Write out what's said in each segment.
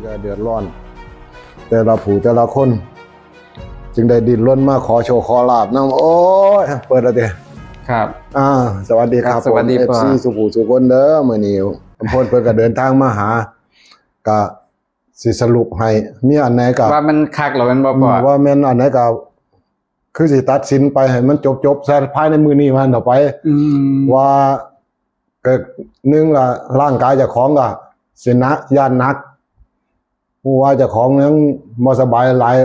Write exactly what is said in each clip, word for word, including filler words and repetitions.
ก็เดือดร้อน แต่ละผู้แต่ละคน จึงได้ดิ้นรนมาขอโชคขอลาภนำ โอ้ย เปิดแล้วเด้ ครับ อ่า สวัสดีครับ ครับ สวัสดี ผม พ่อ เอฟซี สุผู้สุคนเด้อ มื้อนี้อำพลเพิ่นก็เดินทางมาหา ก็สิสรุปให้ มีอันไหนก็ ว่ามันคักแล้วแม่นบ่ อืม พ่อ ว่าแม่นอันไหนก็ คือสิตัดสินไปให้มันจบๆซะภายในมื้อนี้ว่าซั่นเถาะไป อืม ว่า ก็หนึ่งละ ร่างกายเจ้าของก็สิหนัก ย้านหนัก เพราะว่าเจ้าของยังบ่สบายหลาย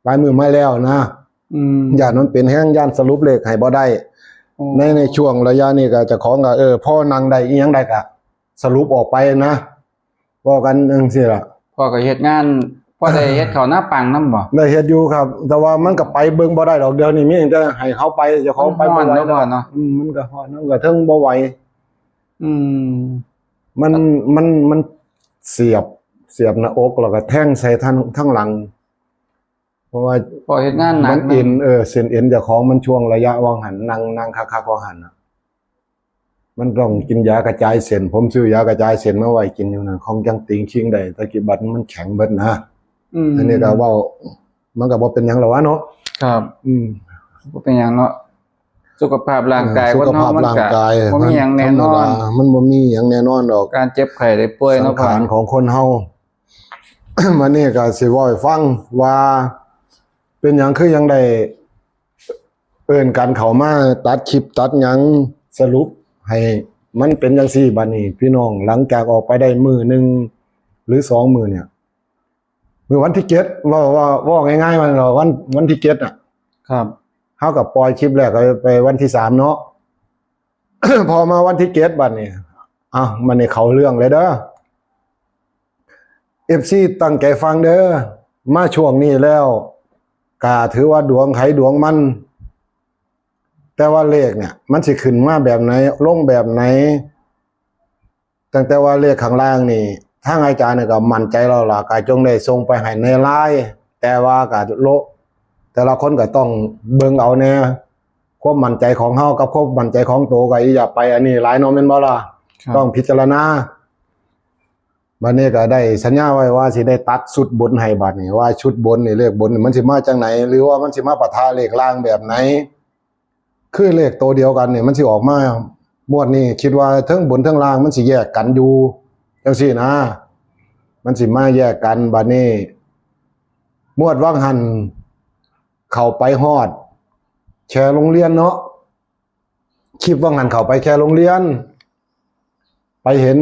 หลายมื้อมาแล้วนะ อืม ย้านมันเป็นแฮง ย้านสรุปเลขให้บ่ได้ โอ้ ใน ในช่วงระยะนี้ก็เจ้าของก็ เออ พอนั่งได้อิหยังได้ก็สรุปออกไปนะ เว้ากันจั่งซี้ล่ะ พ่อก็เฮ็ดงาน พ่อได้เฮ็ดข้าวนาปังนำบ่ ได้เฮ็ดอยู่ครับ แต่ว่ามันก็ไปเบิ่งบ่ได้ดอก เดี๋ยวนี้มีแต่ให้เขาไป เจ้าของไปบ่ไหว มันฮ้อนเนาะ พ่อเนาะ อืม มันก็ฮ้อน มันก็เทิงบ่ไหว อืม มัน มัน มันเสียบ เสียบหน้าอก แล้วก็แทงใส่ทาง ทางหลัง เพราะว่า พ่อเฮ็ดงานหนัก มันเอ็น เนาะ เออ เส้นเอ็นเจ้าของมันช่วงระยะว่างหั่น นั่ง นั่งคักๆว่างหั่นน่ะ มันต้องกินยากระจายเส้น ผมซื้อยากระจายเส้นมาไว้กินอยู่นั่น ของจั่งติงคิงได้ แต่กี้บัดมันแข็งเบิดนะ อืม อันนี้ก็เว้า มันก็บ่เป็นหยังหรอกวะเนาะ ครับ อืม บ่เป็นหยังเนาะ สุขภาพร่างกาย เออ คนเฮา สุขภาพร่างกาย มันก็บ่มีหยังแน่นอน มันธรรมดา มันบ่มีหยังแน่นอนดอก การเจ็บไข้ได้ป่วยเนาะ สังขารของคนเฮา มื้อนี้ก็สิเว้าให้ฟังว่า เป็นหยังคือยังได้เอิ้นกันเข้ามาตัดคลิปตัดหยัง สรุปให้มันเป็นจั่งซี้ บัดนี้พี่น้อง หลังจากออกไปได้มื้อหนึ่งหรือสองมื้อเนี่ย มื้อวันที่เจ็ด เว้า เว้า เว้าง่ายๆว่าวัน วันที่เจ็ดน่ะ ครับ เฮาก็ปล่อยคลิปแรกไป ไปวันที่สามเนาะ พอมาวันที่เจ็ดบัดนี้ อ่ะ มันนี่เข้าเรื่องเลยเด้อ เอฟซี ตั้งใจฟังเด้อ มาช่วงนี้แล้ว ก็ถือว่าดวงไผดวงมัน แต่ว่าเลขเนี่ย มันสิขึ้นมาแบบไหน ลงแบบไหน ตั้งแต่ว่าเลขข้างล่างนี่ ทางอาจารย์เนี่ยก็มั่นใจแล้วล่ะ ก็จงได้ส่งไปให้ในไลน์ แต่ว่าก็โละ แต่ละคนก็ต้องเบิ่งเอาแน่ ความมั่นใจของเฮากับความมั่นใจของโตก็อย่าไปอันนี้หลายเนาะ แม่นบ่ล่ะ ครับ ต้องพิจารณา บัดนี้ก็ได้สัญญาไว้ว่าสิได้ตัดชุดบนให้บัดนี้ ว่าชุดบนนี่ เลขบนนี่มันสิมาจั่งไหน หรือว่ามันสิมาปะทะเลขล่างแบบไหน คือเลขตัวเดียวกันนี่มันสิออกมา งวดนี้คิดว่าเทิงบนเทิงล่างมันสิแยกกันอยู่จั่งซี้นะ มันสิมาแยกกัน บัดนี้ งวดว่างหั่นเข้าไปฮอด แค่โรงเรียนเนาะ คลิปว่างหั่นเข้าไปแค่โรงเรียน ไปเห็น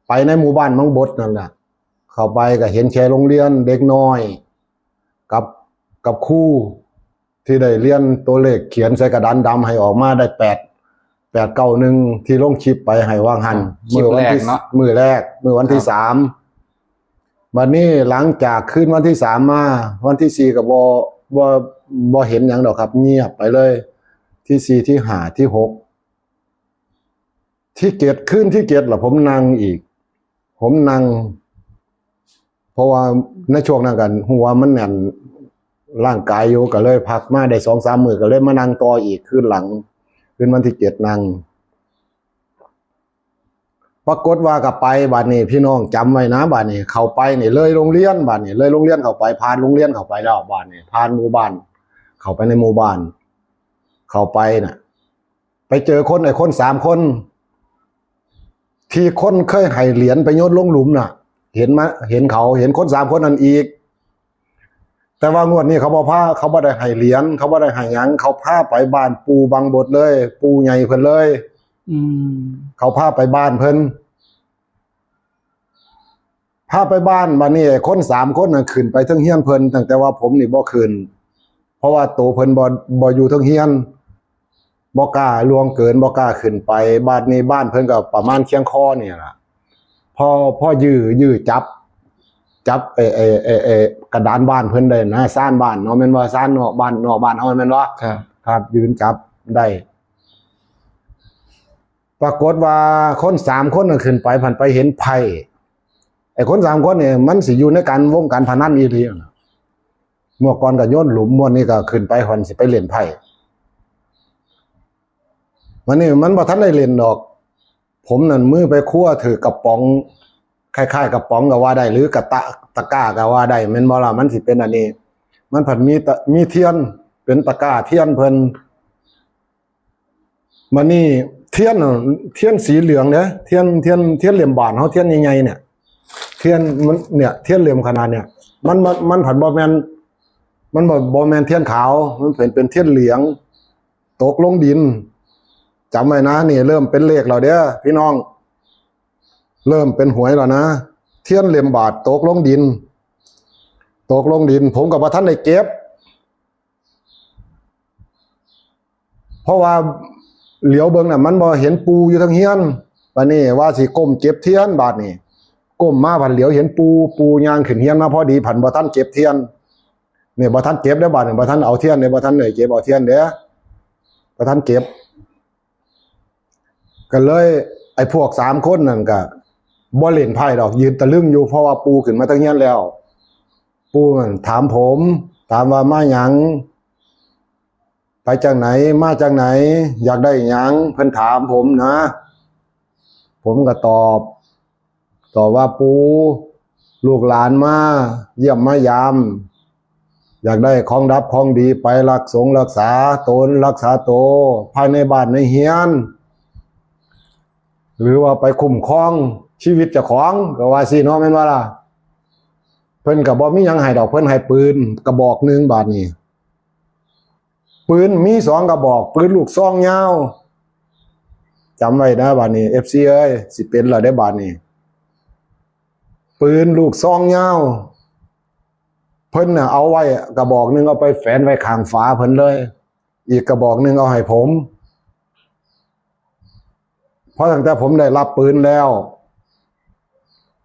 ไปในหมู่บ้านบางบดนั่นแหละ เข้าไปก็เห็นแค่โรงเรียน เด็กน้อย กับ กับครู ที่ได้เรียนตัวเลขเขียนใส่กระดานดำให้ออกมาได้แปด แปดเก้าหนึ่ง ที่ลงคลิปไปให้ว่างหั่น ครับ มื้อวันที่ คลิปแรกเนาะ มื้อแรก มื้อวันที่ ครับ สาม บัดนี้หลังจากคืนวันที่สามมา วันที่สี่ก็บ่ บ่ บ่เห็นหยังดอกครับ เงียบไปเลย ที่สี่ ที่ห้า ที่หก ที่เจ็ด คืนที่เจ็ดล่ะ ผมนั่งอีก ผมนั่ง เพราะว่าในช่วงนั้นกันหัวมันแน่นร่างกายอยู่ ก็เลยพักมาได้สองสามมื้อ ก็เลยมานั่งต่ออีกคืนหลัง คืนวันที่เจ็ดนั่ง ปรากฏว่าก็ไป บัดนี้พี่น้องจำไว้นะ บัดนี้เข้าไปนี่เลยโรงเรียน บัดนี้เลยโรงเรียนเข้าไป ผ่านโรงเรียนเข้าไปแล้ว บัดนี้ผ่านหมู่บ้าน เข้าไปในหมู่บ้าน เข้าไปน่ะ ไปเจอคน ไอ้คนสามคน ที่คนเคยให้เหรียญไปโยนลงหลุมน่ะ เห็นมา เห็นเขา เห็นคนสามคนนั้นอีก แต่ว่างวดนี้เขาบ่พา เขาบ่ได้ให้เหรียญ เขาบ่ได้ให้หยัง เขาพาไปบ้านปู่บังบดเลย ปู่ใหญ่เพิ่นเลย อืม เขาพาไปบ้านเพิ่น พาไปบ้าน บัดนี้คนสามคนน่ะขึ้นไปเทิงเฮือนเพิ่น ตั้งแต่ว่าผมนี่บ่ขึ้น เพราะว่าโตเพิ่นบ่ บ่อยู่เทิงเฮือน บ่กล้าล่วงเกิน บ่กล้าขึ้นไป บัดนี้บ้านเพิ่นก็ประมาณเคียงคอนี่ล่ะ พอ พอยื้อ ยื้อจับ จับไอ้ ไอ้ ไอ้ ไอ้กระดานบ้านเพิ่นได้นะ ซานบ้านเนาะ แม่นบ่ ซานนอกบ้าน นอกบ้านเฮาแม่นบ่ ครับ ครับ ยืนจับได้ ปรากฏว่าคนสามคนน่ะขึ้นไป พันไปเห็นไพ่ ไอ้คนสามคนเนี่ยมันสิอยู่ในการวงการพนันอีหลีน่ะ เมื่อก่อนก็โยนหลุม งวดนี้ก็ขึ้นไป พันสิไปเล่นไพ่ มันนี่มันบ่ทันได้เล่นดอก ผมนั่นมือไปคว้าถือกระป๋อง ค คล้ายๆกระป๋องก็ว่าได้ หรือกระตะตะกร้าก็ว่าได้ แม่นบ่ล่ะ มันสิเป็นอันนี้ มันผัดมีตะมีเทียน เป็นตะกร้าเทียนเพิ่น มานี่เทียนน่ะ เทียนสีเหลืองเนี่ย เทียนเทียนเทียนเหลี่ยมบาทเฮา เทียนใหญ่ๆเนี่ย เทียนมันเนี่ย เทียนเหลี่ยมขนาดเนี่ย มันมันมันผัดบ่แมนมันบ่บ่แมนเทียนขาว มันเป็นเป็นเทียนเหลือง ตกลงดิน จำไว้นะ นี่เริ่มเป็นเลขแล้วเด้อพี่น้อง เริ่มเป็นหวยแล้วนะ เทียนเหลี่ยมบาทตกลงดิน ตกลงดิน ผมกับว่าท่านได้เก็บ เพราะว่าเหลียวเบิ่งน่ะ มันบ่เห็นปู่อยู่ทางเฮียน บัดนี้ว่าสิก้มเก็บเทียน บาดนี้ก้มมาผัดเหลียวเห็นปู่ ปู่ย่างขึ้นเฮียนมาพอดี ผัดบ่ทันเก็บเทียน เนี่ยบ่ทันเก็บเด้อบาดนี้ บ่ทันเอาเทียนเด้อ บ่ทันได้เก็บเอาเทียนเด้อ บ่ทันเก็บ ก็เลย ไอ้พวกสามคนนั่นก็บ่เล่นไพ่ดอก ยืนตะลึงอยู่ เพราะว่าปู่ขึ้นมาทางเฮียนแล้ว ปู่นั่นถามผม ถามว่ามาหยัง ไปจากไหน มาจากไหน อยากได้หยัง เพิ่นถามผมนะ ผมก็ตอบ ตอบว่าปู่ ลูกหลานมาเยี่ยมมายาม อยากได้ของดับของดีไปรักสงรักษาตนรักษาโต ภายในบ้านในเฮียน หรือว่าไปคุ้มครองชีวิตเจ้าของก็ว่าสิเนาะ แม่นว่าล่ะ เพิ่นก็บ่มีหยังให้ดอก เพิ่นให้ปืนกระบอกหนึ่ง บาดนี้ ปืนมีสองกระบอก ปืนลูกซองยาว จำไว้นะบาดนี้ เอฟซี เอ้ย สิเป็นแล้วได้บาดนี้ ปืนลูกซองยาว เพิ่นน่ะเอาไว้กระบอกหนึ่ง เอาไปแฝนไว้ข้างฝาเพิ่นเลย อีกกระบอกหนึ่งเอาให้ผม เพราะตั้งแต่ผมได้รับปืนแล้ว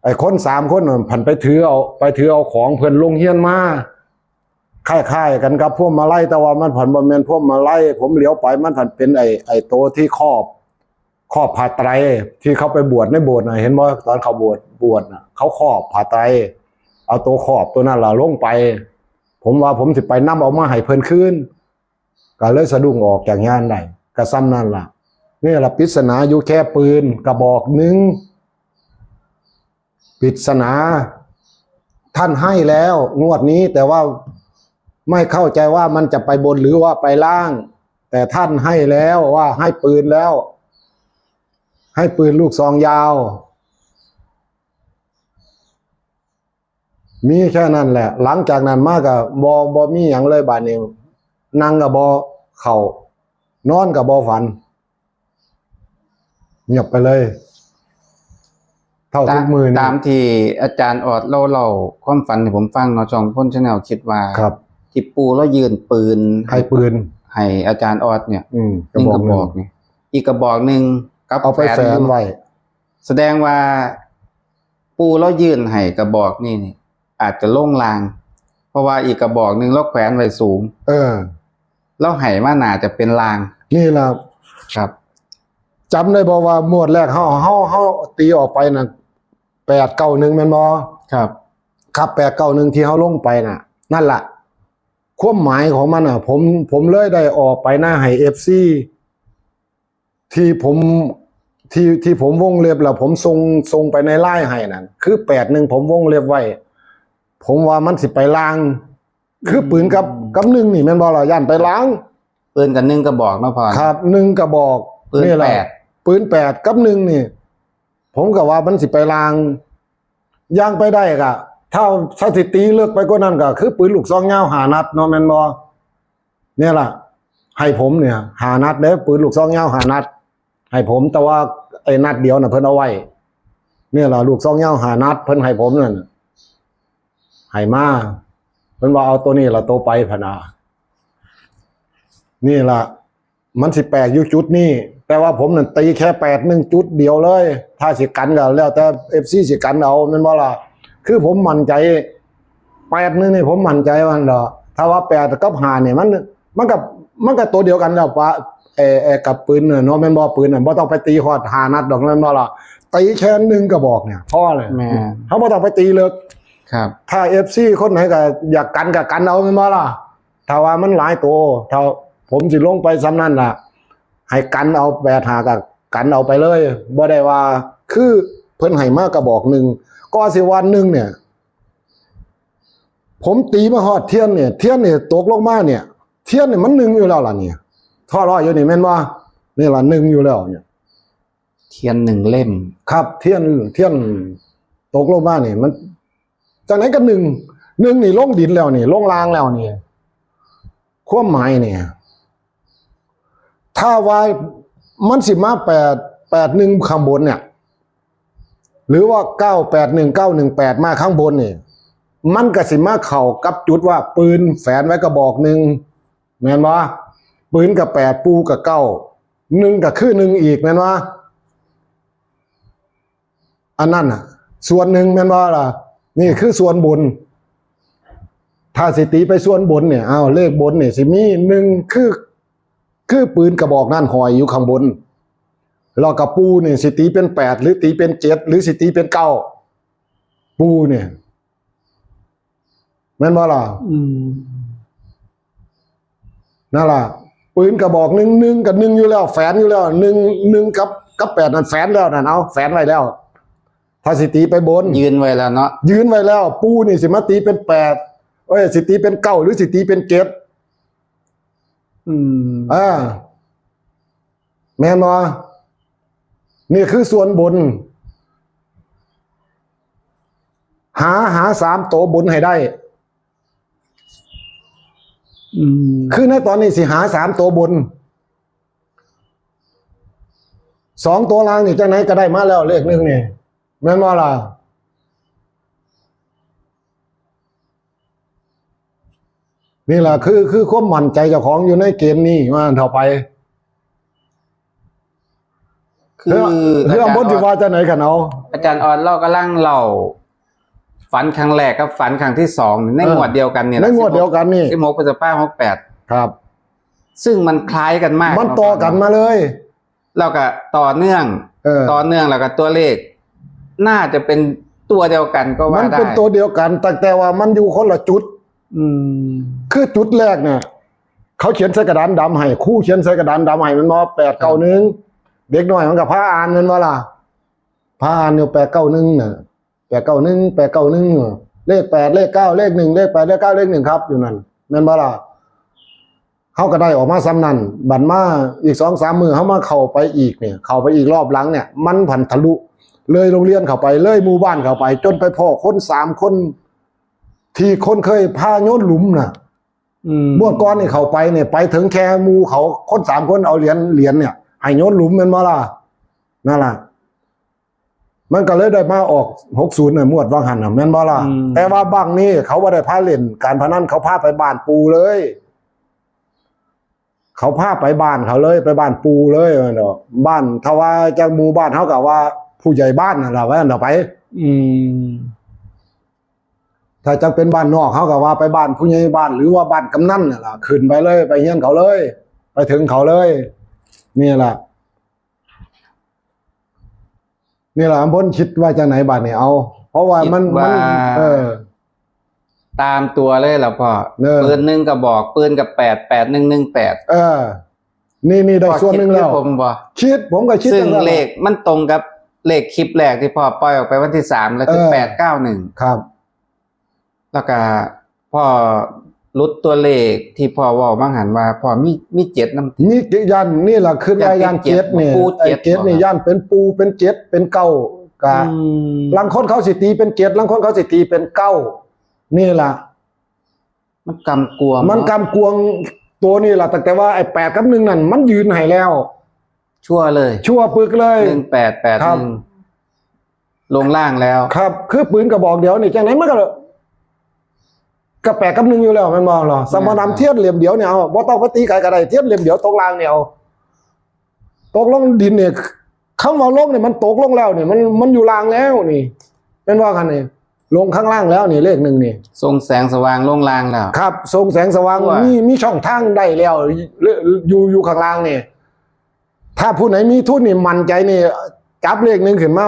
ไอ้คนสามคนนั่นผันไปถือเอา ไปถือเอาของเพิ่นลงเฮียนมา คล้ายๆกันกับพวงมาลัย แต่ว่ามันผันบ่แม่นพวงมาลัย ผมเหลียวไปมันผันเป็นไอ้ไอ้โตที่ครอบ ครอบผ้าไตร ที่เขาไปบวชในโบสถ์น่ะ เห็นบ่ ตอนเขาบวช บวชน่ะ เขาครอบผ้าไตร เอาตัวครอบตัวนั้นล่ะลงไป ผมว่าผมสิไปนำเอามาให้เพิ่นคืน ก็เลยสะดุ้งออกจากงานได้ ก็ส่ำนั่นล่ะ นี่ล่ะปริศนาอยู่แค่ปืนกระบอกหนึ่ง ปริศนา ท่านให้แล้วงวดนี้ แต่ว่าไม่เข้าใจว่ามันจะไปบนหรือว่าไปล่าง แต่ท่านให้แล้วว่าให้ปืนแล้ว ให้ปืนลูกซองยาว มีแค่นั้นแหละ หลังจากนั้นมาก็บ่บ่มีหยังเลยบาดนี้ นั่งก็บ่เข้า นอนก็บ่ฝัน เงียบไปเลย เท่าทุกมื้อนี้ ตามที่อาจารย์ออดเล่า เล่าความฝันให้ผมฟังเนาะ ช่องพล Channel คิดว่า ครับ ที่ปู่เรายื่นปืน ให้ปืน ให้อาจารย์ออดเนี่ย อืม หนึ่งกระบอก กระบอกหนึ่ง นี่ อีกกระบอกหนึ่งกับ เอาไปแฝน แขวนอยู่ ไว้ แสดงว่าปู่เรายื่นให้กระบอกนี่นี่ อาจจะลงล่าง เพราะว่าอีกกระบอกหนึ่งเราแขวนไว้สูง เออ เราให้มาน่าจะเป็นล่าง นี่ล่ะ ครับ จำได้บ่ว่างวดแรกเฮา เฮา เฮาตีออกไปน่ะ แปดเก้าหนึ่ง แม่นบ่ ครับ ครับ แปดเก้าหนึ่ง ที่เฮาลงไปน่ะ นั่นล่ะ ความหมายของมันน่ะ ผม ผมเลยได้ออกไปนะ ให้ เอฟซี ที่ผม ที่ ที่ผมวงเล็บแล้วผมส่ง ส่งไปในไลน์ให้นั่น คือ แปดหนึ่ง ผมวงเล็บไว้ ผมว่ามันสิไปล่าง คือปืนกับ กับหนึ่งนี่แม่นบ่ล่ะ ย่านไปล่าง ปืนกับหนึ่งกระบอกเนาะพ่อ ครับ หนึ่งกระบอก ปืน นี่แหละ แปด ปืนแปดกับหนึ่งนี่ ผมก็ว่ามันสิไปล่าง ย่างไปได้กะ ถ้า ถ้าสิตีเลิกไปกว่านั้นก็คือปืนลูกซองยาวห้านัดเนาะ แม่นบ่ เนี่ยล่ะ ให้ผมเนี่ยห้านัดเด้อ ปืนลูกซองยาวห้านัด ให้ผม แต่ว่าไอ้นัดเดียวน่ะเพิ่นเอาไว้ เนี่ยล่ะ ลูกซองยาวห้านัด เพิ่นให้ผมนั่นน่ะ ให้มา เพิ่นว่าเอาตัวนี้ล่ะ ตัวไปพะนา นี่ล่ะ มันสิแปลกอยู่จุดนี้ แต่ว่าผมนั่นตีแค่แปดหนึ่งจุดเดียวเลย ถ้าสิกันก็แล้วแต่ เอฟซี สิกันเอา แม่นบ่ล่ะ คือผมมั่นใจ แปดหนึ่งนี่ผมมั่นใจว่าหั่นดอก ถ้าว่าแปดกับห้านี่มัน มันก็ มันก็ตัวเดียวกันแล้วปะ เอ่อ เอ่อ กับปืนน่ะเนาะ แม่นบ่ ปืนน่ะบ่ต้องไปตีฮอดห้านัดดอก แม่นบ่ล่ะ ตีแค่หนึ่งกระบอกเนี่ยพอเลย แม่น เฮาบ่ต้องไปตีเลิก ครับ ถ้า เอฟซี คนไหนก็อยากกันก็กันเอา แม่นบ่ล่ะ ถ้าว่ามันหลายตัว ถ้าผมสิลงไปส่ำนั่นล่ะ ให้กันเอา แปดห้า ก็กันเอาไปเลย บ่ได้ว่า คือ พิ่นให้มากระบอกหนึ่ง ก็สิวันหนึ่งเนี่ย ผมตีมาฮอดเทียนเนี่ย เทียนเนี่ยตกลงมาเนี่ย เทียนเนี่ยมันหนึ่งอยู่แล้วล่ะเนี่ย ท่อร้อยอยู่นี่แม่นว่า นี่ล่ะหนึ่งอยู่แล้วเนี่ย เทียนหนึ่งเล่ม ครับ เทียน เทียนตกลงมาเนี่ย มันจังไหนก็หนึ่ง หนึ่งนี่ลงดินแล้วนี่ ลงล่างแล้วนี่ ความหมายเนี่ย ถ้าว่ามันสิมาแปด แปดหนึ่งข้างบนเนี่ย หรือว่าเก้าแปดหนึ่ง เก้าหนึ่งแปด มาข้างบนนี่ มันก็สิมาเข้ากับจุดว่าปืนแฝนไว้กระบอกหนึ่ง แม่นบ่ ปืนกับแปด ปูกับเก้า หนึ่งก็คือหนึ่งอีก แม่นบ่ อันนั้นน่ะ ส่วนหนึ่ง แม่นบ่ล่ะ นี่คือส่วนบน ถ้าสิตีไปส่วนบนเนี่ย เอาเลขบนเนี่ยสิมีหนึ่ง คือ คือปืนกระบอกนั่นห้อยอยู่ข้างบน แล้วก็ปูเนี่ยสิตีเป็นแปด หรือตีเป็นเจ็ด หรือสิตีเป็นเก้า ปูเนี่ย แม่นบ่ล่ะ อืม นั่นล่ะ ปืนกระบอกหนึ่ง หนึ่งกับหนึ่งอยู่แล้ว แฝนอยู่แล้ว หนึ่ง หนึ่งกับ กับแปดนั่นแฝนแล้วนั่น เอาแฝนไว้แล้ว ถ้าสิตีไปบน ยืนไว้แล้วเนาะ ยืนไว้แล้ว ปูนี่สิมาตีเป็นแปด เอ้ย สิตีเป็นเก้า หรือสิตีเป็นเจ็ด อืม อ่า แม่นบ่ นี่คือส่วนบน หา หาสามตัวบนให้ได้ อืม คือในตอนนี้สิหาสามตัวบน สองตัวล่างนี่จังไหนก็ได้มาแล้วเลขหนึ่งนี่ แม่นบ่ล่ะ นี่แหละคือ คือความมั่นใจเจ้าของอยู่ในเกมนี้ ว่าเท่าไป คือ เรื่องเรื่องบนที่ว่าจะไหนกันเอา อาจารย์ออดเล่ากำลังเล่า ฝันครั้งแรกกับฝันครั้งที่สองในงวดเดียวกันเนี่ย ในงวดเดียวกันนี่ สิบหกพฤษภาหกแปด ครับ ซึ่งมันคล้ายกันมาก มันต่อกันมาเลย แล้วก็ต่อเนื่อง เออ ต่อเนื่องแล้วก็ตัวเลข น่าจะเป็นตัวเดียวกันก็ว่า มัน ได้ เป็นตัวเดียวกัน ตั้งแต่ว่ามันอยู่คนละจุด อืม คือจุดแรกเนี่ย เขาเขียนใส่กระดานดำให้ ครูเขียนใส่กระดานดำให้ มันมาแปดเก้าหนึ่ง เด็กน้อยมันก็พาอ่าน มันว่าล่ะ พาอ่านอยู่แปดเก้าหนึ่งน่ะ แปดเก้าหนึ่ง แปดเก้าหนึ่ง เลขแปด เลขเก้า เลขหนึ่ง เลขแปด เลขเก้า เลขหนึ่งครับ อยู่นั่น แม่นบ่ล่ะ เขาก็ได้ออกมาซ้ำนั่น บัดมาอีกสองสามมื้อเขามาเข้าไปอีกเนี่ย เข้าไปอีกรอบหลังเนี่ย มันผันทะลุ เลยโรงเรียนเข้าไป เลยหมู่บ้านเข้าไป จนไปพ้อคนสามคน ที่คนเคยพาโยนหลุมน่ะ อืม เมื่อก่อนนี่เข้าไปเนี่ย ไปถึงแค่หมู่เขาคนสามคนเอาเหรียญ เหรียญเนี่ย ให้โยนหลุม แม่นบ่ล่ะ นั่นล่ะ มันก็เลยได้มาออกหกศูนย์น่ะ งวดวังหันน่ะ แม่นบ่ล่ะ อืม แต่ว่าบั้งนี้เขาบ่ได้พาเล่นการพนัน เขาพาไปบ้านปู่เลย เขาพาไปบ้านเขาเลย ไปบ้านปู่เลยเนาะ บ้าน ถ้าว่าจักหมู่บ้านเขาก็ว่าผู้ใหญ่บ้านนั่นล่ะ ว่านั่นเอาไป อืม ถ้าจักเป็นบ้านนอกเขาก็ว่าไปบ้านผู้ใหญ่บ้าน หรือว่าบ้านกำนันนั่นล่ะ ขึ้นไปเลย ไปเฮือนเขาเลย ไปถึงเขาเลย นี่ล่ะ นี่ล่ะ อำพลคิดว่าจังไหนบาดนี้เอา เพราะว่ามัน คิดว่า มัน เออ ตามตัวเลยเหรอพ่อ เออ ปืนหนึ่งกระบอก ปืนกับแปด แปดหนึ่งหนึ่งแปด เออ นี่ นี่ได้ส่วนหนึ่งแล้ว พ่อคิดคือผมบ่ คิด ผมก็คิด ซึ่ง จังซั่น เลขมันตรงกับเลขคลิปแรกที่พ่อปล่อยออกไปวันที่สามแล้วคือ เออ แปดเก้าหนึ่ง ครับ แล้วก็พ่อหลุดตัวเลขที่พ่อเว้ามาหันว่าพ่อมี มีเจ็ดนำ นี่ย่าน นี่ล่ะคือว่าย่านเจ็ดเนี่ย ปูเจ็ด ไอ้เจ็ดนี่ บ่ครับ ย่านเป็นปูเป็นเจ็ดเป็นเก้า กะ อืม ลางคนเขาสิตีเป็นเจ็ด ลางคนเขาสิตีเป็นเก้า นี่ล่ะ มันกำกวม มันกำกวงตัวนี่ล่ะ ตั้งแต่ว่าไอ้แปดกับหนึ่งนั่น มันยืนให้แล้ว ชั่วเลย ชั่วปึกเลย หนึ่งแปดแปด ครั ห บ นึ่ง ลงล่างแล้ว ครับ คือปืนกระบอกเดียวนี่จังไหนมันก็ กระแปดกับหนึ่งอยู่แล้วแม่นบ่ล่ะ สมานำเทียนเหลี่ยมเดียวเนี่ย เอาบ่ต้องไปตีไกลก็ได้ เทียนเหลี่ยมเดียวตกล่างเนี่ย เอาตกลงดินเนี่ย คำว่าลงเนี่ย มันตกลงแล้วเนี่ย มัน มันอยู่ล่างแล้วนี่ แม่นว่ากันนี่ ลงข้างล่างแล้วนี่ เลขหนึ่งนี่ ส่งแสงสว่างลงล่างแล้ว ครับ ส่งแสงสว่าง ว่า มี มีช่องทางได้แล้ว อยู่ อยู่ข้างล่างนี่ ถ้าผู้ไหนมีทุนนี่มั่นใจนี่ จับเลขหนึ่งขึ้นมา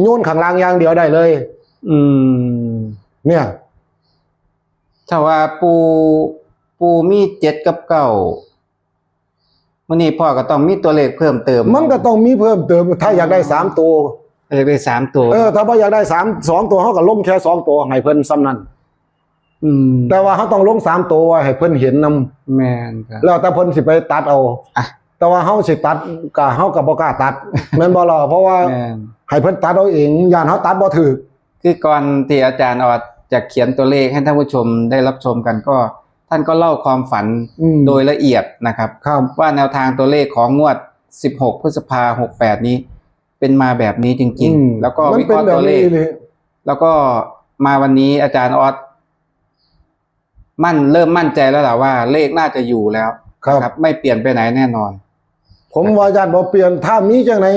โยนข้างล่างอย่างเดียวได้เลย อืม เนี่ย ถ้าว่าปู ปูมีเจ็ดกับเก้า มื้อนี้พ่อก็ต้องมีตัวเลขเพิ่มเติม มันก็ต้องมีเพิ่มเติม ถ้าอยากได้สามตัว อยากได้สามตัว เออ ถ้าบ่อยากได้สามสองตัว เฮาก็ลงแค่สองตัวให้เพิ่นส่ำนั้น อืม แต่ว่าเฮาต้องลงสามตัวไว้ให้เพิ่นเห็นนำ แม่นครับ แล้วแต่เพิ่นสิไปตัดเอา อ่ะ แต่ว่าเฮาสิตัดก็ เฮาก็บ่กล้าตัด แม่นบ่ล่ะ เพราะว่า แม่น ให้เพิ่นตัดเอาเอง ย่านเฮาตัดบ่ถูก คือก่อนที่อาจารย์ออดจะเขียนตัวเลขให้ท่านผู้ชมได้รับชมกันก็ ท่านก็เล่าความฝัน อืม โดยละเอียดนะครับ ครับ ว่าแนวทางตัวเลขของงวด สิบหก พฤษภา หกแปด นี้ เป็นมาแบบนี้จริง อืม ๆ แล้วก็ มัน วิเค เป็น ราะห์ แบบ ตัวเล นี้ ข เลย แล้วก็มาวันนี้อาจารย์ออดมั่นเริ่มมั่นใจแล้วล่ะว่าเลขน่าจะอยู่แล้ว ครับ นะไม่เปลี่ยนไปไหนแน่นอน ผมว่าย่านบ่เปลี่ยน ถ้ามีจังได๋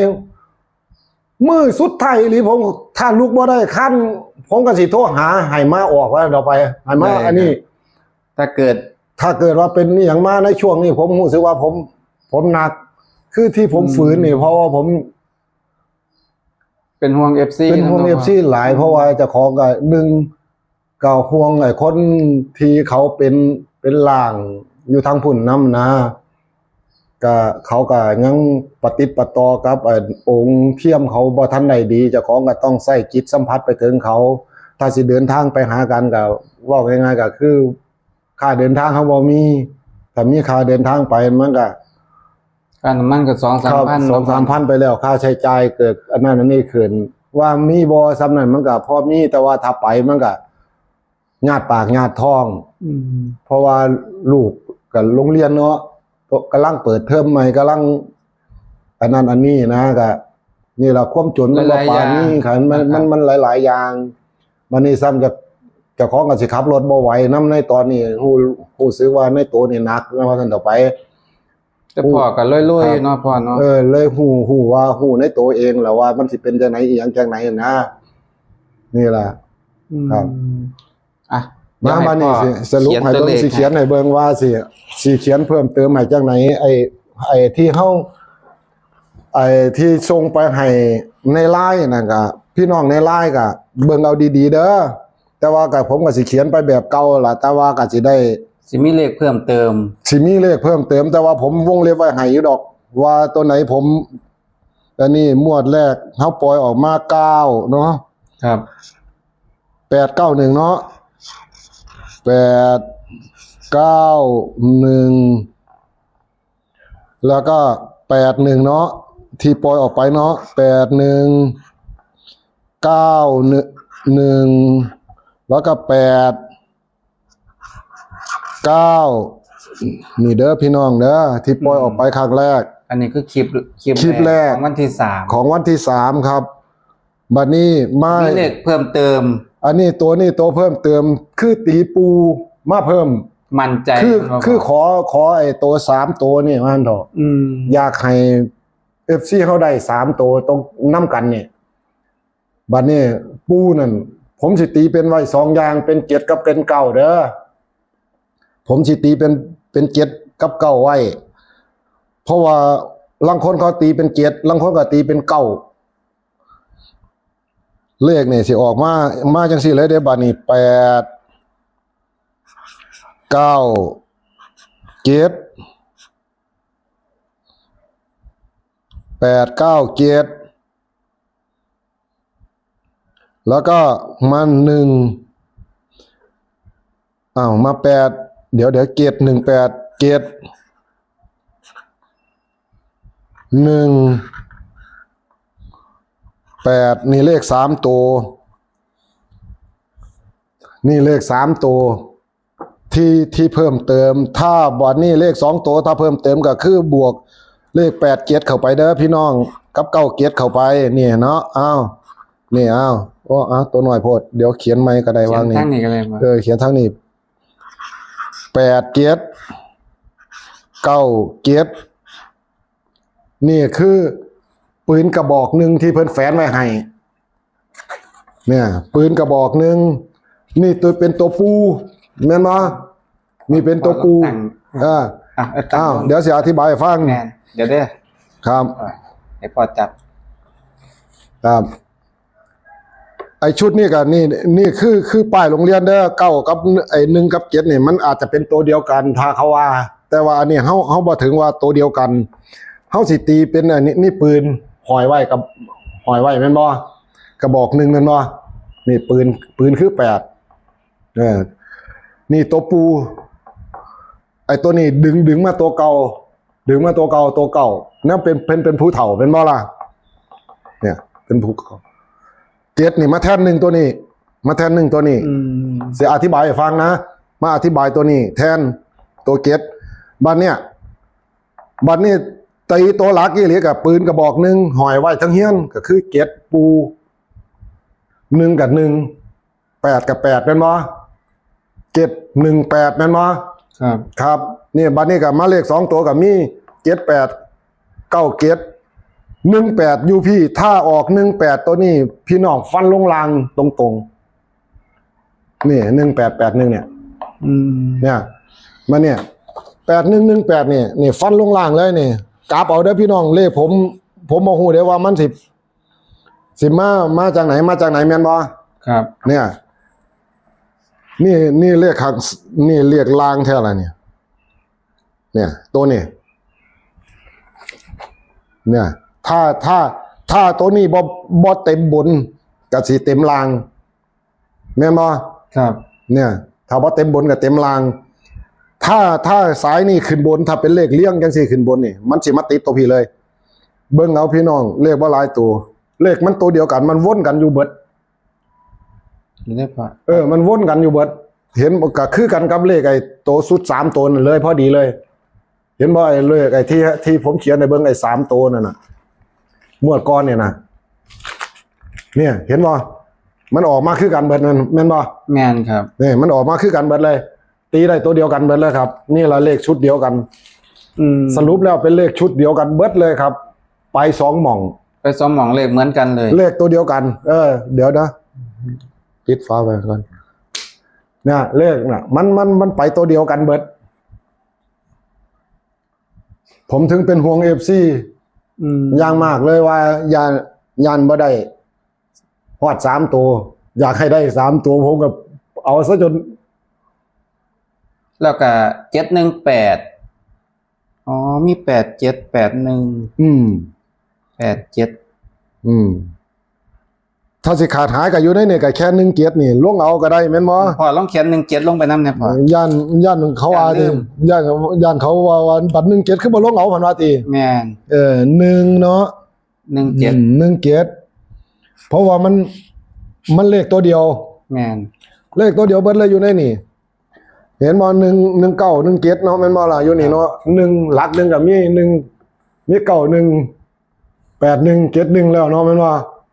มื้อสุดท้ายอีหลี ผมถ้าลุกบ่ได้คัน ผมก็สิโทรหาให้มาออกว่าเดี๋ยวไปให้มา ได้ครับ อันนี้ ถ้าเกิด ถ้าเกิดว่าเป็นอีหยังมาในช่วงนี้ ผมรู้สึกว่าผม ผมหนัก คือที่ผม อืม ฝืนนี่ เพราะว่าผม เป็นห่วง เอฟซี เป็นห่วง นะ เอฟซี หลาย เพราะว่าเจ้าของก็ หนึ่ง ก็ห่วงไอ้คนที่เขาเป็น เป็นร่างอยู่ทางพุ้นนำนะ ก็เขาก็ยังปะติดปะต่อกับไอ้องค์เทียมเขาบ่ทันได้ดี เจ้าของก็ต้องใช้จิตสัมผัสไปถึงเขา ถ้าสิเดินทางไปหากันก็ เว้าง่ายๆ ก็คือ ค่าเดินทางเขาบ่มี ถ้ามีค่าเดินทางไปมันก็ ค่าน้ำมันก็สองสามพัน สองสามพันไปแล้ว ค่าใช้จ่ายเกิดอันนั้นอันนี้ขึ้น ว่ามีบ่ส่ำนั้นมันก็พอมี แต่ว่าถ้าไปมันก็ญาติปากญาติท้อง อืม เพราะว่าลูกก็โรงเรียนเนาะ กำลังเปิดเทอมใหม่ กำลัง อันนั้นอันนี้นะ ก็ นี่ล่ะความจนมันบ่ปานนี้ หลายๆอย่าง คันมัน นะครับ มัน มันหลายๆอย่าง บัดนี้ซ้ำจะ เจ้าของก็สิขับรถบ่ไหวนำในตอนนี้ ฮู้ ฮู้สึกว่าในโตนี่หนักนะ ว่าซั่นเถาะไป แต่พ่อก็รวยๆเนาะพ่อเนาะ เออ เลยฮู้ ฮู้ว่า ฮู้ในโตเองแหละว่ามันสิเป็นจังได๋ อีหยังจังได๋นะ นี่ล่ะ อืม ครับ อ่ะ มา เดี๋ยวให้ มานี่ พ่อ สิสรุปให้เบิ่ง เขียนตัวเลข สิเขียนให้เบิ่งว่าสิ สิเขียนเพิ่มเติมให้จังไหน ไอ้ ไอ้ที่เฮา ไอ้ที่ส่งไปให้ในไลน์นั่นก็ พี่น้องในไลน์ก็เบิ่งเอาดีๆเด้อ แต่ว่าก็ผมก็สิเขียนไปแบบเก่าล่ะ แต่ว่าก็สิได้ สิมีเลขเพิ่มเติม สิมีเลขเพิ่มเติม แต่ว่าผมวงเล็บไว้ให้อยู่ดอก ว่าตัวไหนผม อันนี้งวดแรกเฮาปล่อยออกมาเก้าเนาะ ครับ แปดเก้าหนึ่งเนาะ แปดเก้าหนึ่ง แล้วก็แปดหนึ่งเนาะ ที่ปล่อยออกไปเนาะ แปดหนึ่ง เก้าหนึ่ง แล้วก็แปดเก้า นี่เด้อพี่น้องเด้อ ที่ปล่อยออกไปครั้งแรก อันนี้คือคลิป คลิป คลิปแรก ของวันที่สาม ของวันที่สามครับ บัดนี้มา มีเลขเพิ่มเติม อันนี้ตัวนี้ตัวเพิ่มเติม คือตีปูมาเพิ่ม มั่นใจ คือ ครับ คือขอ ขอไอ้ตัวสามตัวนี่มันเถาะ อืม อยากให้เอฟซีเขาได้สามตัวตรงนำกันนี่ บัดนี้ปูนั่น ผมสิตีเป็นไว้สองอย่าง เป็นเจ็ดกับเป็นเก้าเด้อ ผมสิตีเป็น เป็นเจ็ดกับเก้าไว้ เพราะว่าลางคนเขาตีเป็นเจ็ด ลางคนก็ตีเป็นเก้า เลขนี่สิออกมา มาจังซี่เลยเด้ บัดนี้ แปดเก้าเจ็ด แปดเก้าเจ็ด แล้วก็มา หนึ่ง อ้าว มา แปด เดี๋ยว เดี๋ยว เจ็ด หนึ่ง แปด เจ็ด หนึ่ง แปด นี่เลขสามตัว นี่เลขสามตัว ที่ ที่เพิ่มเติม ถ้าบัดนี้เลขสองตัว ถ้าเพิ่มเติมก็คือบวกเลขแปดเจ็ดเข้าไปเด้อพี่น้อง กับเก้าเจ็ดเข้าไป นี่เนาะ อ้าว นี่ อ้าว โอ้ อ้าว ตัวน้อยโพด เดี๋ยวเขียนใหม่ก็ได้ เขียน วางนี่ ทางนี้ก็ได้มา เออ เขียนทางนี้ แปดเจ็ด เก้าเจ็ด นี่คือปืนกระบอกหนึ่งที่เพิ่นแฝนไว้ให้ เนี่ย ปืนกระบอกหนึ่ง นี่ตัวเป็นตัวปู แม่นบ่ นี่เป็นตัวปู ตั้ง เออ อ่ะเอาตั้ง อ้าว เดี๋ยวสิอธิบายให้ฟัง แมนเดี๋ยวเด้อ ครับ อ่ะให้พ่อจับ ครับ ไอ้ชุดนี้ก็นี่ นี่คือ คือป้ายโรงเรียนเด้อ เก้ากับ ไอ้หนึ่งกับเจ็ดนี่ มันอาจจะเป็นตัวเดียวกัน ถ้าเขาว่า แต่ว่าอันนี้เฮา เฮาบ่ถึงว่าตัวเดียวกัน เฮาสิตีเป็นอันนี้ นี่ปืนห้อยไว้กับ ห้อยไว้แม่นบ่ กระบอกหนึ่งแม่นบ่ นี่ปืน ปืนคือแปด เออ นี่ตัวปู ไอ้ตัวนี้ดึง ดึงมาตัวเก่า ดึงมาตัวเก่า ตัวเก่า นั่นเป็น เป็น เป็นผู้เฒ่า เป็นบ่ล่ะ เนี่ย เป็นผู้เก่า เจ็ดนี่มาแทนหนึ่งตัวนี้ มาแทนหนึ่งตัวนี้ อืม สิอธิบายให้ฟังนะ มาอธิบายตัวนี้ แทนตัวเจ็ด บัดเนี่ย บัดนี้ตีตัวหลักอีหลีกับปืนกระบอกหนึ่งห้อยไว้ทั้งเฮียน ก็คือเจ็ดปู หนึ่งกับหนึ่ง แปดกับแปดแม่นบ่ เจ็ดหนึ่งแปดแม่นบ่ ครับ ครับ นี่บัดนี้ก็มาเลขสองตัวก็มี เจ็ดแปด เก้าเจ็ด หนึ่งแปด อยู่พี่ ถ้าออก หนึ่งแปด ตัวนี้ พี่น้องฟันลงล่างตรงๆ นี่ หนึ่งแปดแปดหนึ่ง เนี่ย อืม เนี่ย มาเนี่ย แปดหนึ่งหนึ่งแปด นี่ นี่ฟันลงล่างเลยนี่ กลับเอาเด้อพี่น้อง เลขผม ผมบ่ฮู้เด้อว่ามันสิ สิมา มาจากไหน มาจากไหน แม่นบ่ ครับ เนี่ย นี่ นี่เลขขัก นี่เลขล่างแท้ละเนี่ย เนี่ย ตัวนี้ เนี่ย ถ้า ถ้า ถ้าตัวนี้บ่ บ่เต็มบน ก็สิเต็มล่าง แม่นบ่ ครับ เนี่ย ถ้าบ่เต็มบนก็เต็มล่าง ถ้า ถ้าสายนี่ขึ้นบน ถ้าเป็นเลขเรียงจังซี่ขึ้นบนนี่ มันสิมาติดตัวพี่เลย เบิ่งเอาพี่น้อง เลขบ่หลายตัว เลขมันตัวเดียวกัน มันวนกันอยู่เบิด เห็นได้ปะ เออ มันวนกันอยู่เบิด เห็นก็คือกันกับเลขไอ้ตัวสุดสามตัวนั่นเลย พอดีเลย เห็นบ่ ไอ้เลขไอ้ที่ ที่ผมเขียนให้เบิ่ง ไอ้สามตัวนั่นน่ะ งวดก่อนเนี่ยนะ เนี่ย เห็นบ่ มันออกมาคือกันเบิดนั่น แม่นบ่ แม่นครับ เนี่ย มันออกมาคือกันเบิดเลย ตีได้ตัวเดียวกันเบิดเลยครับ นี่ละเลขชุดเดียวกัน อืม สรุปแล้วเป็นเลขชุดเดียวกันเบิดเลยครับ ไปสองหม่อง ไปสองหม่องเลขเหมือนกันเลย เลขตัวเดียวกัน เออ เดี๋ยวนะ ปิดฝาไว้ก่อน เนี่ย เลขน่ะ มัน มัน มันไปตัวเดียวกันเบิด ผมถึงเป็นห่วง เอฟซี อืม อย่างมากเลยว่า ย่าน ย่านบ่ได้ฮอดสามตัว อยากให้ได้สามตัว ผมก็เอาซะจน แล้วก็ เจ็ดหนึ่งแปด อ๋อ มี แปดเจ็ด แปดหนึ่ง อืม แปดเจ็ด อืม ถ้าสิขาดหายก็อยู่ในนี่ก็แค่หนึ่งเจ็ดนี่ ลงเอาก็ได้แม่นบ่ พ่อลองเขียนหนึ่งเจ็ดลงไปนำแหน่พ่อ ย่าน ย่านเขาว่า ย่านลืม ย่าน ย่านเขาว่า ว่าบัดหนึ่งเจ็ดคือบ่ลงเอา เพิ่นว่าติ แม่น เออ หนึ่งเนาะ หนึ่งเจ็ด อืม หนึ่งเจ็ด เพราะว่ามัน มันเลขตัวเดียว แม่น เลขตัวเดียวเบิดเลยอยู่ในนี่ เห็นบ่ หนึ่ง หนึ่งเก้า หนึ่งเจ็ด เนาะ แม่นบ่ล่ะ อยู่นี่เนาะ หนึ่ง หลักหนึ่งก็มีหนึ่ง มีเก้าหนึ่ง แปดหนึ่ง เจ็ดหนึ่ง แล้วเนาะ แม่นบ่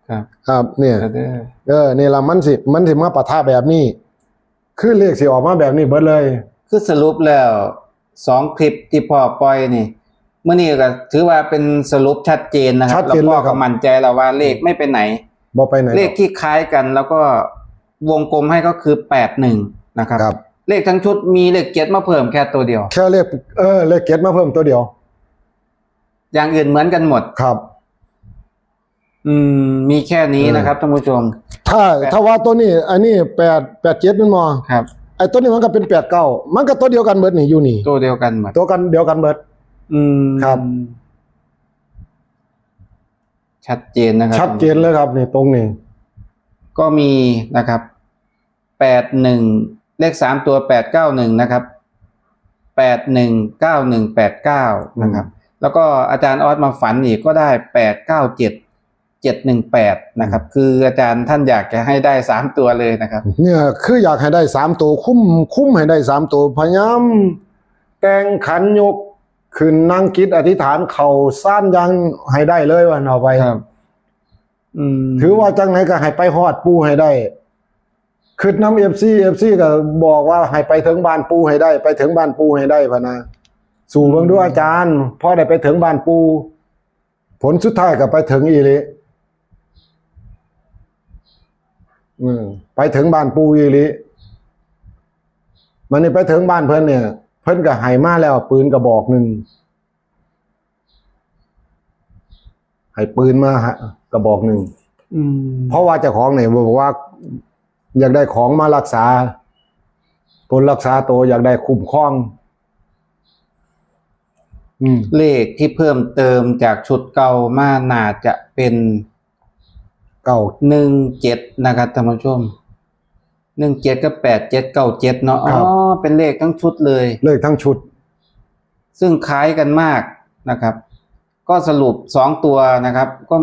ครับ ครับ เนี่ย เด้อ เออ นี่ล่ะ มันสิ มันสิมาปะทะแบบนี้ คือเลขสิออกมาแบบนี้เบิดเลย คือสรุปแล้ว สองคลิปที่พ่อปล่อยนี่ มื้อนี้ก็ถือว่าเป็นสรุปชัดเจนนะครับ ชัดเจนเลยครับ แล้วพ่อก็มั่นใจแล้วว่าเลขไม่ไปไหน บ่ไปไหนหรอก เลขที่คล้ายกัน แล้วก็วงกลมให้ก็คือ แปดหนึ่ง นะครับ ครับ เลขทั้งชุดมีเลขเจ็ดมาเพิ่มแค่ตัวเดียว แค่เลข เออ เลขเจ็ดมาเพิ่มตัวเดียว อย่างอื่นเหมือนกันหมด ครับ อืม มีแค่นี้นะครับ เออ ท่านผู้ชม ถ้า แปด ถ้าว่าตัวนี้ อันนี้ แปด แปดเจ็ด แม่นบ่ ครับ ไอ้ตัวนี้มันก็เป็น แปดเก้า มันก็ตัวเดียวกันเบิดนี่ อยู่นี่ ตัวเดียวกันหมด ตัวกันเดียวกันเบิด อืม ครับ ชัดเจนนะครับ ชัดเจนเลยครับ นี่ ตรงนี้ ก็มีนะครับ แปดหนึ่ง เลขสามตัว แปดเก้าหนึ่ง นะครับ แปดหนึ่งเก้าหนึ่งแปดเก้า นะครับ อืม แล้วก็อาจารย์ออสมาฝันอีกก็ได้ แปดเก้าเจ็ด เจ็ดหนึ่งแปด นะครับ คืออาจารย์ท่านอยากจะให้ได้สามตัวเลยนะครับ เนี่ย คืออยากให้ได้สามตัว คุ้ม คุ้มให้ได้สามตัว พยายามแต่งขันยกขึ้นนั่งจิตอธิษฐานเข้าซ่านยังให้ได้เลยว่าเอาไป ครับ อืม ถือว่าจังไหนก็ให้ไปฮอดปู่ให้ได้ คิดนำ เอฟซี เอฟซี ก็บอกว่าให้ไปถึงบ้านปู่ให้ได้ ไปถึงบ้านปู่ให้ได้พะนะ สู้เบิ่งดู อืม อาจารย์ พอได้ไปถึงบ้านปู่ ผลสุดท้ายก็ไปถึงอีหลี อืม ไปถึงบ้านปู่อีหลี มันนี่ไปถึงบ้านเพิ่นเนี่ย เพิ่นก็ให้มาแล้วปืนกระบอกหนึ่ง ให้ปืนมาฮะ กระบอกหนึ่ง อืม เพราะว่าเจ้าของเนี่ยบอกว่า อยากได้ของมารักษา ตนรักษาตัว อยากได้คุ้มครอง อืม เลขที่เพิ่มเติมจากชุดเก่ามาน่าจะเป็น เก้า หนึ่งเจ็ดนะครับท่านผู้ชม หนึ่งเจ็ดกับแปดเจ็ด เก้าเจ็ด เนาะ อ๋อ ครับ เป็นเลขทั้งชุดเลย เลขทั้งชุด ซึ่งคล้ายกันมากนะครับ ก็สรุปสองตัวนะครับ ก็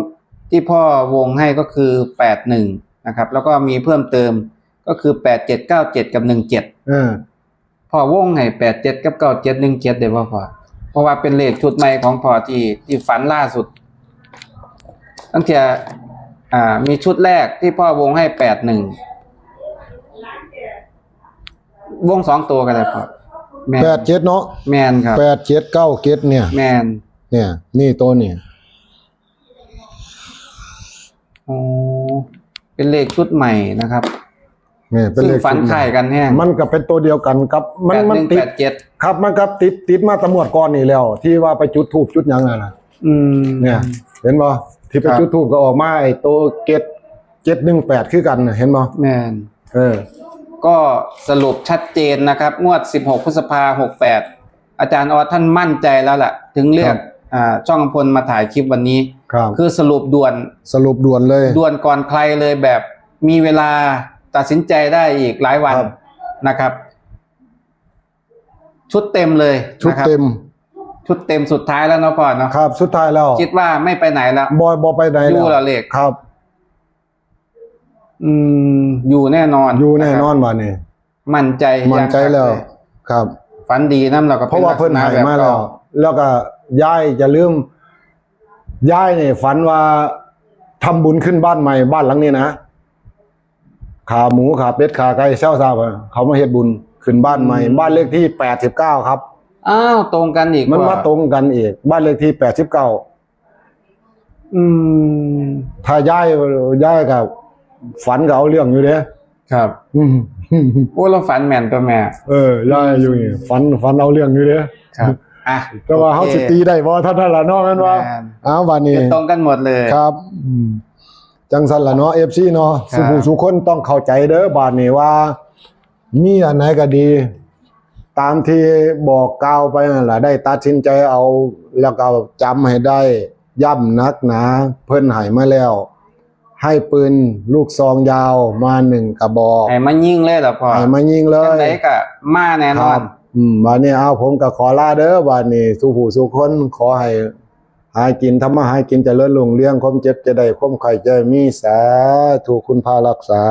ที่พ่อวงให้ก็คือแปดหนึ่งนะครับ แล้วก็มีเพิ่มเติมก็คือแปดเจ็ดเก้าเจ็ดกับหนึ่งเจ็ด เออ พ่อวงให้แปดเจ็ดกับเก้าเจ็ดหนึ่งเจ็ด ได้บ่พ่อ เพราะว่าเป็นเลขชุดใหม่ของพ่อที่ที่ฝันล่าสุด ตั้งแต่อ่า มีชุดแรกที่พ่อวงให้แปดหนึ่ง วงสองตัวก็ได้พ่อ แม่น แปดเจ็ดเนาะ แม่นครับ แปดเจ็ดเก้าเจ็ดเนี่ย แม่น เนี่ย นี่ตัวเนี่ย อ๋อ เป็นเลขชุดใหม่นะครับ เนี่ยเป็น ซึ่ง เลข ฝัน ชุดใหม่ คล้ายกันแฮง มันก็เป็นตัวเดียวกันครับ มัน แปด มั ห น นึ่ง ติด แปดเจ็ด ครับ มันก็ติดติดมาตำรวจก่อนนี่แล้ว ที่ว่าไปจุดธูปจุดหยังนั่นนะ อืม เนี่ย เห็นบ่ที่ไป ครับ จุดธูปก็ออกมาไอ้ตัวเจ็ดเจ็ดหนึ่งแปดคือกันน่ะ เห็นบ่ แม่น เออ ก็สรุปชัดเจนนะครับ งวด สิบหก พฤษภา หกแปด อาจารย์ออสท่านมั่นใจแล้วล่ะ ถึงเลือก ครับ อ่า ช่องพลมาถ่ายคลิปวันนี้ ครับ คือสรุปด่วน สรุปด่วนเลย ด่วนก่อนใครเลยแบบ มีเวลาตัดสินใจได้อีกหลายวัน ครับ นะครับ ชุดเต็มเลย ชุด นะครับ เต็ม ชุดเต็มสุดท้ายแล้วเนาะพ่อเนาะ ครับ สุดท้ายแล้ว คิดว่าไม่ไปไหนแล้ว บอยบอไปไหน อยู่แล้วเลข ครับ อืม อยู่แน่นอน อยู่แน่นอน ะครับ ว่านี่ มั่นใจ มั่นใจแล้ว อย่างหนักเย ครับ ฝันดีนำแล้วก็ เพราะว่าเพิ่นให้มาแล้ว แล้วก็ยายอย่าลืม ยายนี่ฝันว่าทำบุญขึ้นบ้านใหม่บ้านหลังนี้นะ ขาหมูขาเป็ดขาไก่เช้าซาบอะเขามาเฮ็ดบุญขึ้นบ้านใหม่ อืม บ้านเลขที่แปดสิบเก้าครับ อ้าวตรงกันอีก มันมา ว่ะ ตรงกันอีก บ้านเลขที่แปดสิบเก้า อืม ถ้ายายยายกับฝันก็เอาเรื่องอยู่เด้ ครับ อืม โอ้เราฝันแม่นตัวแม่ เออยายอยู่นี่ฝันฝันเอาเรื่องอยู่เด้ ครับอ่ะ แต่ว่า โอ เขา เค สิตีได้บ่เท่านั้นล่ะเนาะแม่นว่า แม่น อ้าวบาดนี้ ตรงกันหมดเลย ครับอืมจังซั่นล่ะเนาะ เอฟซี เนาะ ครับ สุผู้สุคนต้องเข้าใจเด้อบาดนี้ว่า มีอันไหนก็ดี ตามที่บอกกล่าวไปนั่นล่ะ ได้ตัดสินใจเอา แล้วก็จำให้ได้ ย้ำหนักหนา เพิ่นให้มาแล้ว ให้ปืนลูกซองยาวมาหนึ่งกระบอก ให้มายิงเลยเหรอพ่อ ให้มายิงเลย จังใดก็มาแน่นอน ครับอืมบาดนี้เอาผมก็ขอลาเด้อบาดนี้สุผู้สุคนขอให้ หากินทำมาหากินเจริญรุ่งเรืองความเจ็บจะได้ความไข้จะมีสาธุคุณพระรักษา